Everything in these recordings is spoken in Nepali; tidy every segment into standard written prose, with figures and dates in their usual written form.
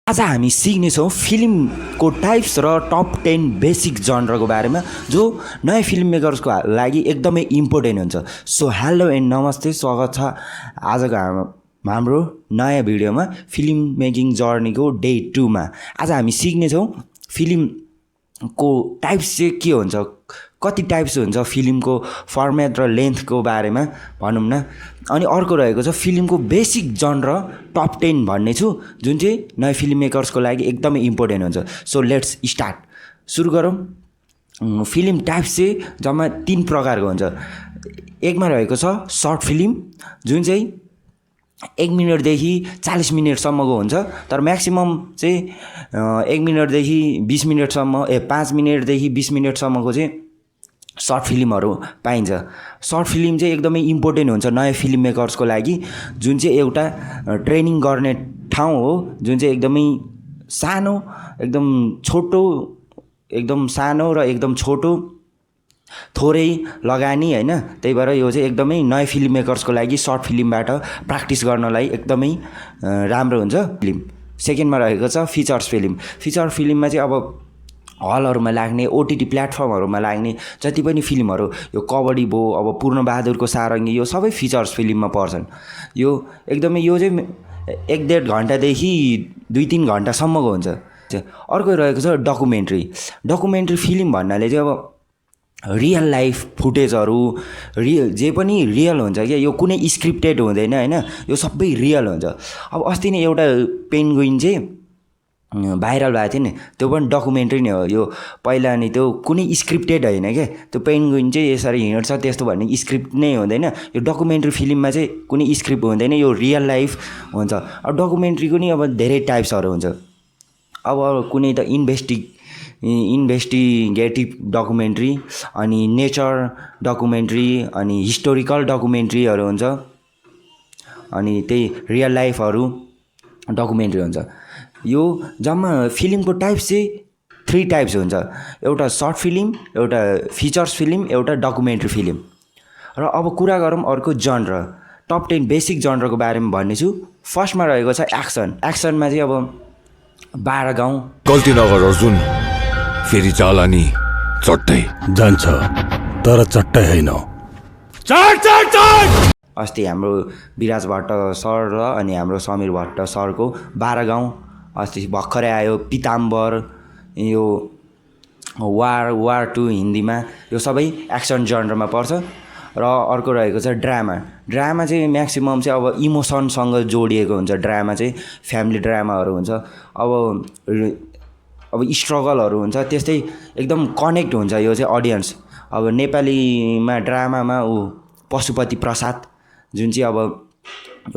आज हामी सिक्नेछौँ फिल्मको टाइप्स र टप 10 बेसिक जनरको बारेमा जो नयाँ फिल्म मेकर्सको लागि एकदमै इम्पोर्टेन्ट हुन्छ। सो हेलो एन्ड नमस्ते, स्वागत छ आजको हाम्रो नयाँ भिडियोमा फिल्म मेकिङ जर्नीको डे 2 मा। आज हामी सिक्नेछौँ फिल्मको टाइप्स चाहिँ के हुन्छ, कति टाइप्स हुन्छ फिल्मको फर्मेट र लेन्थको बारेमा भनौँ न। अनि अर्को रहेको छ फिल्मको बेसिक जनर टप 10 भन्ने छु, जुन चाहिँ नयाँ फिल्म मेकर्सको लागि एकदमै इम्पोर्टेन्ट हुन्छ। सो लेट्स स्टार्ट, सुरु गरौँ। फिल्म टाइप्स चाहिँ जम्मा 3 प्रकारको हुन्छ। एकमा रहेको छ सर्ट फिल्म, जुन चाहिँ 1 मिनटदेखि 40 मिनटसम्मको हुन्छ, तर म्याक्सिमम चाहिँ 1 मिनटदेखि 20 मिनटसम्म 5 मिनटदेखि 20 मिनटसम्मको चाहिँ सर्ट फिल्महरू पाइन्छ। सर्ट फिल्म चाहिँ एकदमै इम्पोर्टेन्ट हुन्छ नयाँ फिल्म मेकर्सको लागि, जुन चाहिँ एउटा ट्रेनिङ गर्ने ठाउँ हो, जुन चाहिँ एकदमै सानो, एकदम सानो र एकदम छोटो, थोरै लगानी होइन। त्यही भएर यो चाहिँ एकदमै नयाँ फिल्म मेकर्सको लागि सर्ट फिल्मबाट प्र्याक्टिस गर्नलाई एकदमै राम्रो हुन्छ फिल्म। सेकेन्डमा रहेको छ फिचर्स फिल्म। फिचर फिल्ममा चाहिँ अब हलहरूमा लाग्ने, ओटिटी प्लेटफर्महरूमा लाग्ने जति पनि फिल्महरू, यो कबड्डी भयो, अब पूर्णबहादुरको सारङ्गी, यो सबै फिचर्स फिल्ममा पर्छन्। यो एकदमै यो चाहिँ 1-1.5 घन्टादेखि 2-3 घन्टासम्मको हुन्छ। अर्को रहेको छ डकुमेन्ट्री। डकुमेन्ट्री फिल्म भन्नाले चाहिँ अब रियल लाइफ फुटेजहरू, जे पनि रियल हुन्छ क्या, यो कुनै स्क्रिप्टेड हुँदैन होइन, यो सबै रियल हुन्छ। अब अस्ति नै एउटा पेन्गुइन चाहिँ भाइरल भएको थियो नि, त्यो पनि डकुमेन्ट्री नै हो। यो पहिला नि त्यो कुनै स्क्रिप्टेड होइन क्या, त्यो पेन्गुइन चाहिँ यसरी हिँड्छ त्यस्तो भन्ने स्क्रिप्ट नै हुँदैन। यो डकुमेन्ट्री फिल्ममा चाहिँ कुनै स्क्रिप्ट हुँदैन, यो रियल लाइफ हुन्छ। अब डकुमेन्ट्रीको नि अब धेरै टाइप्सहरू हुन्छ। अब कुनै त इन्भेस्टिगेटिभ डकुमेन्ट्री, अनि नेचर डकुमेन्ट्री, अनि हिस्टोरिकल डकुमेन्ट्रीहरू हुन्छ, अनि त्यही रियल लाइफहरू डकुमेन्ट्री हुन्छ। यो जम्मा फिल्मको टाइप्स चाहिँ 3 टाइप्स हुन्छ। एउटा सर्ट फिल्म, एउटा फिचर्स फिल्म, एउटा डकुमेन्ट्री फिल्म। र अब कुरा गरौँ अर्को जनर, टप 10 बेसिक जनरको बारेमा भन्नेछु। फर्स्टमा रहेको छ एक्सन। एक्सनमा चाहिँ अब 12 गाउँ। गल्ती नगर अर्जुन, फेरि चालानी चट्टै जान्छ, तर चट्टै होइन। अस्ति हाम्रो विराज भट्ट सर र अनि हाम्रो समीर भट्ट सरको 12 गाउँ अस्ति भर्खरै आयो। पिताम्बर, यो वार 2 हिन्दीमा, यो सबै एक्सन जनरमा पर्छ। र अर्को रहेको छ ड्रामा। ड्रामा चाहिँ म्याक्सिमम चाहिँ अब इमोसनसँग जोडिएको हुन्छ। ड्रामा चाहिँ फ्यामिली ड्रामाहरू हुन्छ, अब स्ट्रगलहरू हुन्छ, त्यस्तै एकदम कनेक्ट हुन्छ यो चाहिँ अडियन्स। अब नेपालीमा ड्रामामा पशुपति प्रसाद, जुन चाहिँ अब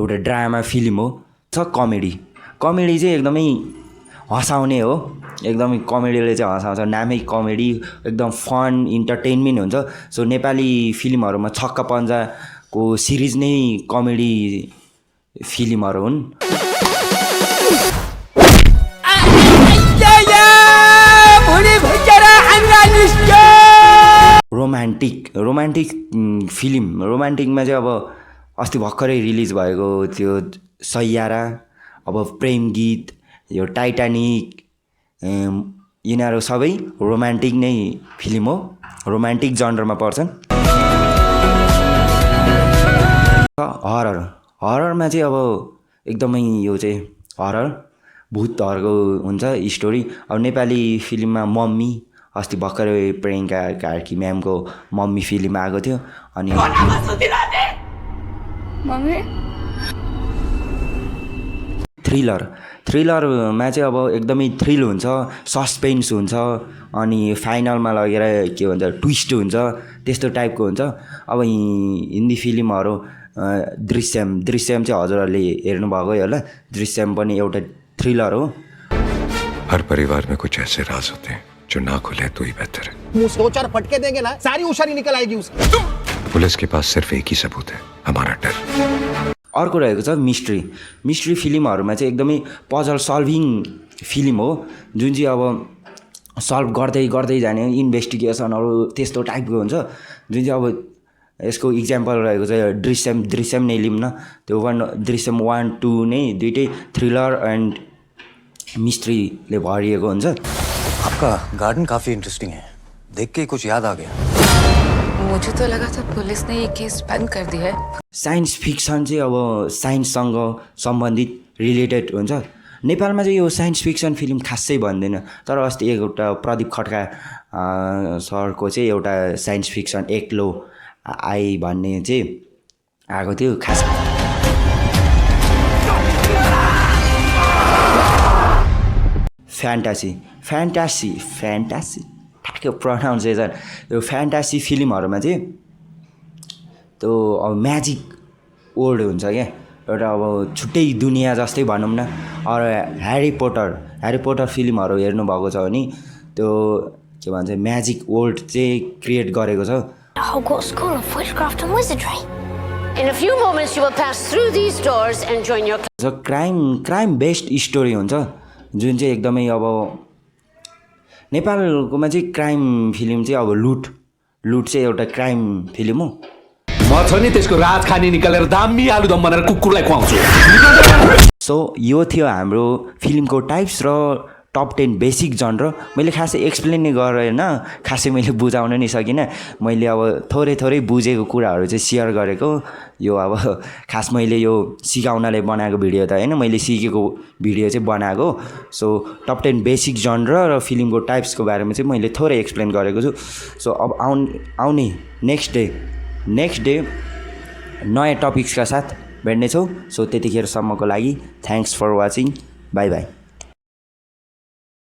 एउटा ड्रामा फिल्म हो। छ कमेडी। कमेडी चाहिँ एकदमै हँसाउने हो, एकदमै कमेडीले चाहिँ हँसाउँछ, नामै कमेडी, एकदम फन इन्टरटेनमेन्ट हुन्छ। सो नेपाली फिल्महरूमा छक्का पञ्जाको सिरिज नै कमेडी फिल्महरू हुन्। Romantic film. रोमान्टिकमा चाहिँ अब अस्ति भर्खरै रिलिज भएको त्यो सैयारा, अब प्रेम गीत, यो टाइटानिक, यिनीहरू सबै रोमान्टिक नै फिल्म हो, रोमान्टिक जनरमा पर्छन्। हररमा चाहिँ अब एकदमै यो चाहिँ हरर भूतहरूको हुन्छ स्टोरी। अब नेपाली फिल्ममा मम्मी, अस्ति भर्खरै प्रियङ्का कार्की म्यामको मम्मी फिल्म आएको थियो। अनि थ्रिलरमा चाहिँ अब एकदमै थ्रिल हुन्छ, सस्पेन्स हुन्छ, अनि फाइनलमा लगेर के भन्छ ट्विस्ट हुन्छ, त्यस्तो टाइपको हुन्छ। अब हिन्दी फिल्महरू दृश्यम चाहिँ हजुरहरूले हेर्नुभएको होला। दृश्यम पनि एउटा थ्रिलर हो। हर परिवार में कुछ ऐसे राज होते हैं जो ना खुले तो ही बेहतर है। मुंह 2-4 फटके देंगे ना, सारी होशियारी निकल आएगी उसकी। पुलिस के पास सिर्फ एक ही सबूत है, हमारा डर। अर्को रहेको छ मिस्ट्री फिल्महरूमा चाहिँ एकदमै पजल सल्भिङ फिल्म हो, जुन चाहिँ अब सल्भ गर्दै जाने इन्भेस्टिगेसनहरू त्यस्तो टाइपको हुन्छ। जुन चाहिँ अब यसको इक्जाम्पल रहेको छ दृश्यम नै लिऊँ न। त्यो दृश्यम 1, 2 नै दुइटै थ्रिलर एन्ड मिस्ट्रीले भरिएको हुन्छ। आपका गार्डन काफी इंटरेस्टिंग है, देख के कुछ याद आ गया। मुझे तो लगा था पुलिस ने ये केस बंद कर दिया है। साइन्स फिक्सन चाहिँ अब साइन्ससँग सम्बन्धित रिलेटेड हुन्छ। नेपालमा चाहिँ यो साइन्स फिक्सन फिल्म खासै भन्दैन, तर अस्ति एउटा प्रदीप खड्का सरको चाहिँ एउटा साइन्स फिक्सन एक्लो आई भन्ने चाहिँ आएको थियो। खास फ्यान्टासी ठ्याक्कै प्रोनाउन्सिएसन, यो फ्यान्टासी फिल्महरूमा चाहिँ त्यो अब म्याजिक वर्ल्ड हुन्छ क्या, एउटा अब छुट्टै दुनियाँ जस्तै भनौँ न। अरू ह्यारी पोटर फिल्महरू हेर्नुभएको छ भने त्यो के भन्छ म्याजिक वर्ल्ड चाहिँ क्रिएट गरेको छ। Hogwarts School of Witchcraft and Wizardry. In a few moments, you will pass through these doors and join your. Crime based story हुन्छ, जुन चाहिँ एकदमै अब नेपालकोमा चाहिँ क्राइम फिल्म चाहिँ अब लुट चाहिँ एउटा क्राइम फिल्म हो। म छ नि त्यसको राज खानी निकालेर दामी आलुदम बनाएर कुकुरलाई खुवाउँछु। सो यो थियो हाम्रो फिल्मको टाइप्स र टप 10 बेसिक जनर। मैले खासै एक्सप्लेन नै गरेन, खासै मैले बुझाउन नै सकिनँ। मैले अब थोरै बुझेको कुराहरू चाहिँ सेयर गरेको। यो अब खास मैले यो सिकाउनलाई बनाएको भिडियो त होइन, मैले सिकेको भिडियो चाहिँ बनाएको। सो टप 10 बेसिक जनर र फिल्मको टाइप्सको बारेमा चाहिँ मैले थोरै एक्सप्लेन गरेको छु। सो अब आउने नेक्स्ट डे नयाँ टपिक्सका साथ भेट्नेछौँ। सो त्यतिखेरसम्मको लागि thanks for watching, bye by.